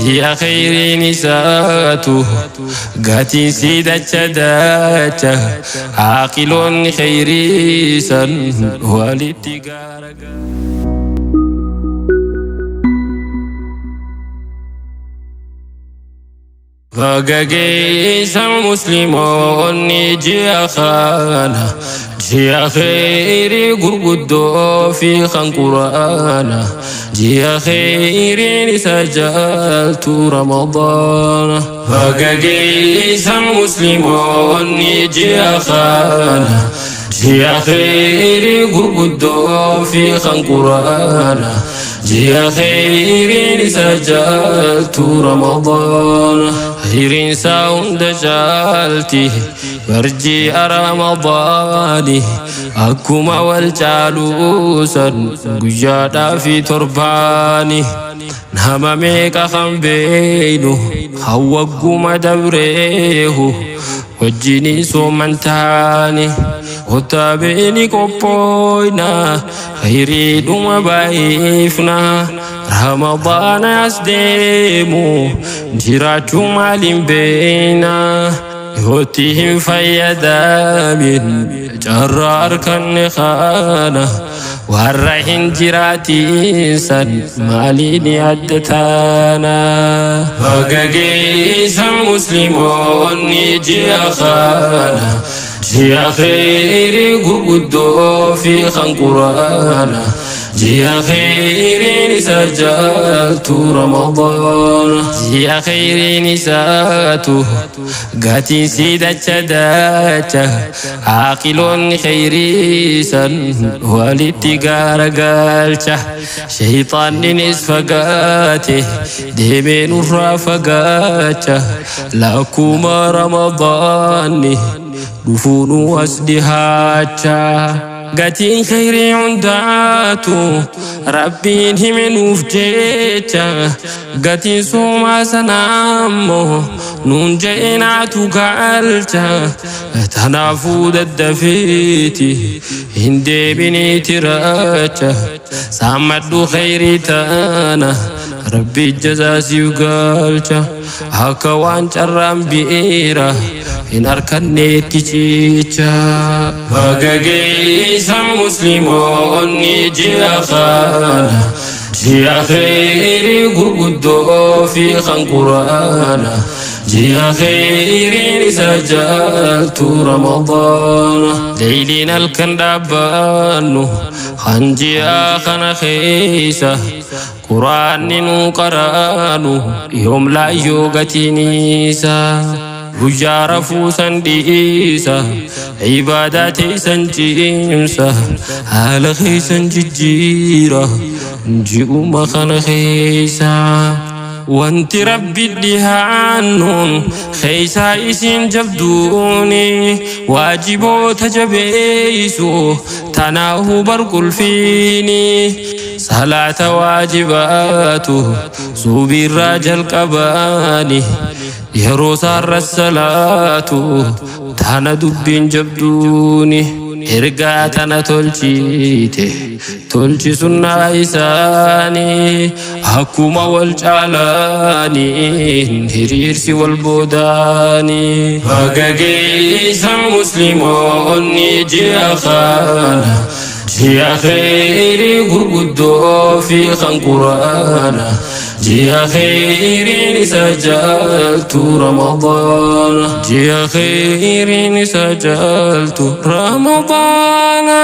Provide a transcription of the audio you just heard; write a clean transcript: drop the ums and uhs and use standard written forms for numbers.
Ji'a kheyriin isaatu gatiin sii dacha dacha aaqiloonni kheyrii san walitti gaaraga. Baga geessan musliimoonni ji'a kana ji'a kheyrii gurguddoo fi kan quraana ji'a kheyriin isa jaaltu ramadaana. Baga geessan musliimoonni ji'a kana ji'a kheyrii gurguddoo fi kan quraana ji'a kheyriin isa jaaltu ramadaana. Kheyriin isaa hunda jaalti barji'a ramadaani akkuma wal caaluusan guyyaadhaa fi torbaani nama meeqa kan beeynu kan wagguma dabreehu wajjinii sooman taani kottaa beeni qophooyna kheyriidhuma baay'ifna ramadaana as deemu jiraachuu maaliin beeyna yootti hin fayyadamin carraa harkanne kana warra hin jiraatin san maaliin adda taana. Baga geessan musliimoonni ji'a kana ji'a kheyrii gurguddoo fi kan quraana ji'a kheyriin isa jaaltu ramadaana ji'a kheyriin isaatu gatiin sii dacha dacha aaqiloonni kheyrii san walitti gaaragalcha shayxaanninis fagaate deemee nurraa fagaacha lakkuma ramadaanni dhufuunu as dhihaacha. Gatiin kheyrii hundaatu rabbiin hime nuuf jecha gatiin soomaa sanaa ammoo nuun je'inaatu galcha tanaafuu daddafeeti hin deebiniiti racha saammadhu kheyrii tana rabbi jazaa siif galcha akka waan carraan bi'eera hin harkanneetti cicha. Baga geessan musliimoonni ji'a kana ji'a kheyrii gurguddoo fi kan quraana ji'a kheyriin isa jaaltu ramadaana. Leeyliin halkan dhaabbannu kan ji'a kana keessa quraanni nuu qaraanu yoom laayyoo gatiin isaa. Guyyaa rafuu san dhiisa ibaadaa teessan cimsa haala keessan jijjiira ji'uma kana keessa. Wanti rabbi dhihaannuun keeysaa isin jabduuni waajiboota jabeeysu tanaahu barqulfiini salaata waajibaatu suubiirraa jalqabaani yeroo saarra salaatu tana dubbiin jabduuni ergaa tana tolchite tolchi sunnaa isaanii akkuma wal caalaaniin hiriirsi wal boodaanii. Baga geessan musliimoonni ji'a kana ji'a kheyrii gurguddoo fi kan quraana ji'a kheyriin isa jaaltu ramadaana ji'a kheyriin isa jaaltu ramadaana.